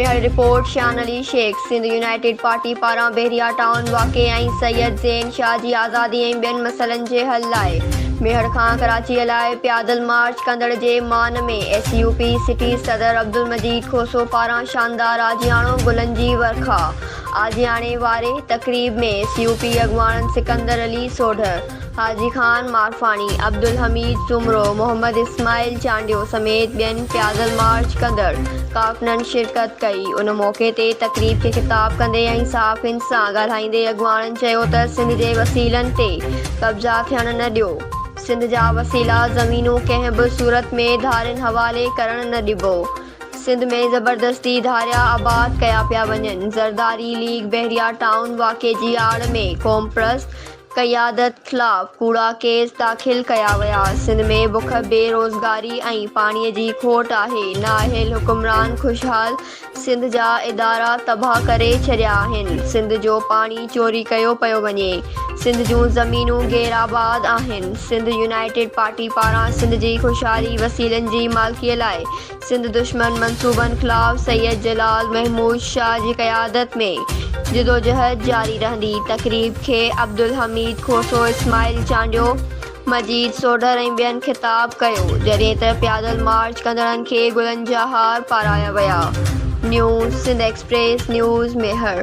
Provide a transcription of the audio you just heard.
Mehar, report, Shan Ali Shaikh, Sindh united party پاران Bahria town واقعي ۽ سيد زين شاهه جي آزادي ۽ ٻين مسئلن جي حل لاء ميهڙ کان ڪراچيء لاء پيادل مارچ ڪندڙ جي مان ۾ ايس يو پي سٽي صدر عبدالمجيد کوسو پاران شاندار آجياڻو گلن جي ورکا آجياڻي واري تقريب ۾ ايس يو پي اڳواڻن سڪندر علي سوڍر، حاجي خان مارفاڻي، عبدالحميد سومرو، محمد اسماعيل چانڊيو سميت ٻين پيادل مارچ ڪندڙ ڪارڪنن شرڪت ڪئي. ان موقعي تي تقريب کي خطاب ڪندي ۽ صحافين سان ڳالهائيندي اڳواڻن چيو ته سنڌ جي وسيلن تي قبضا ٿيڻ نه ڏيو، سنڌ جا وسيلا زمينون ڪنهن به صورت ۾ ڌارين حوالي ڪرڻ نه ڏبو، سنڌ ۾ زبردستي ڌاريا آباد ڪيا پيا وڃن، زرداري ليگ بحريا ٽائون واقعي جي آڙ ۾ قومپرست قيادت خلاف ڪوڙا ڪيس داخل ڪيا ويا، سنڌ ۾ بک، بي روزگاري ۽ پاڻي جي کوٽ آهي، نااهل حڪمران خوشحال سنڌ جا ادارا تباهه ڪري ڇڏيا آهن، سنڌ جو پاڻي چوري ڪيو پيو وڃي، سنڌ جون زمينون غير آباد آهن، سنڌ يونائيٽيڊ پارٽي پاران سنڌ جي خوشحالي وسيلن جي مالڪي لاء سنڌ دشمن منصوبن خلاف سيد جلال محمود شاهه جي قيادت ۾ جدوجهد جاري رهندي. تقريب کي عبدالحميد کوسو، اسماعيل چانڊيو، مجيد سوڍر ۽ ٻين خطاب ڪيو، جڏهن ته پيادل مارچ ڪندڙن کي گلن جا هار پارايا ويا. News Sindh express news Mehar.